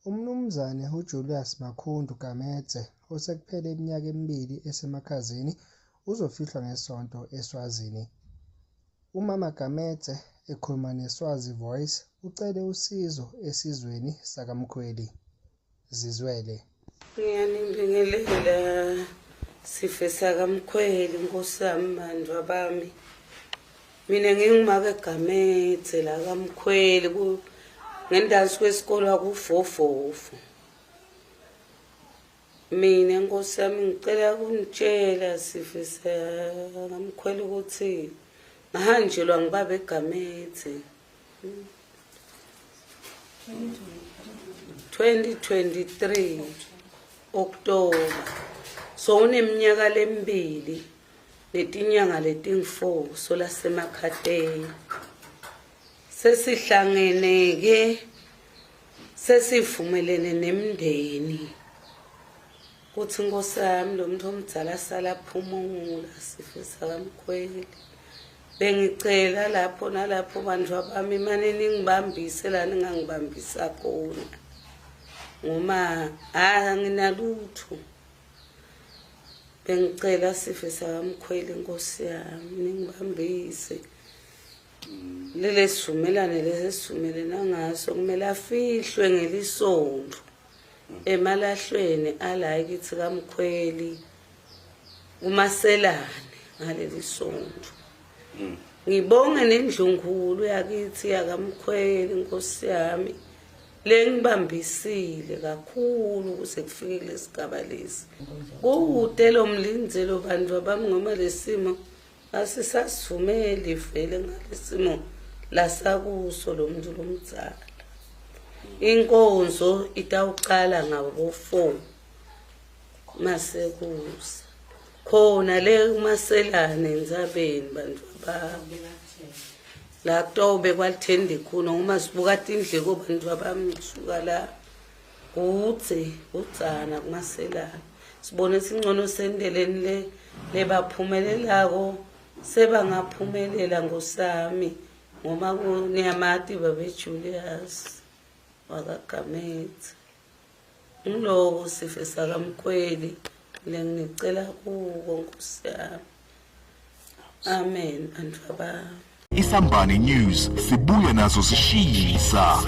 Umnumzane uJulius Makhundu Gamedze osekuphele iminyaka emibili esemakhazeni uzofihlwa ngeSonto eSwazini. Umama Gamedze ekhuluma neSwazi Voice ucele usizo esizweni sakaMkhweli. Zizwele. Ngiyanibingelela sife sakamkhweli nkosi yami bantu abami. Mina ngingumake Gamedze la kaMkhweli ku ngendansi kwesikolo akufofofo. Mina nkosi yami ngicela kunitshela sife sakamkhweli ukuthi ngahanjelwa ngibaba eGamedze. 2023 October so uneminyaka lemibili netinyanga letingu-4 solasemakhateni sesihlangene-ke sesivumelene nemndeni kuthi nkosi yami lo muntu omdala sala phumula sifisa kamkhweli bengicela lapho nalapho bantu abami mane ningibambise la ningangibambisa khona ngoma anginalutho bengicela sife sakamkhweli nkosi yami ningibambise lele sivumelane lesi sivumelene ngaso kumele afihlwe ngelisonto emalahlweni ala kithi kamkhweli kumaselane ngaleli sonto ngibonge nendlunkulu yakithi yakamkhweli nkosi yami lengibambisile kakhulu kuze kufike kulesigaba lesi kude lo mlindzelo bantu abami ngoma lesimo asisasivumeli vele ngalesimo lasakuso lo muntu lomdzala inkonzo itawuqala ngabo-four masekusa khona le kumaselane entsabeni bantu abami la kutobe kwalithende khona uma sibuka tindleko bantu abami kusuka la kudze kudzana kumaselane sibone singcono sendeleni le lebaphumelelako sebangaphumelela ngosami ngoba niyamati babe Julius wakaGamedze ngiloko sife sakamkhweli lenginicela kuko nkosi yami amen bantu abami Isambane News sibuya nazo sishisa.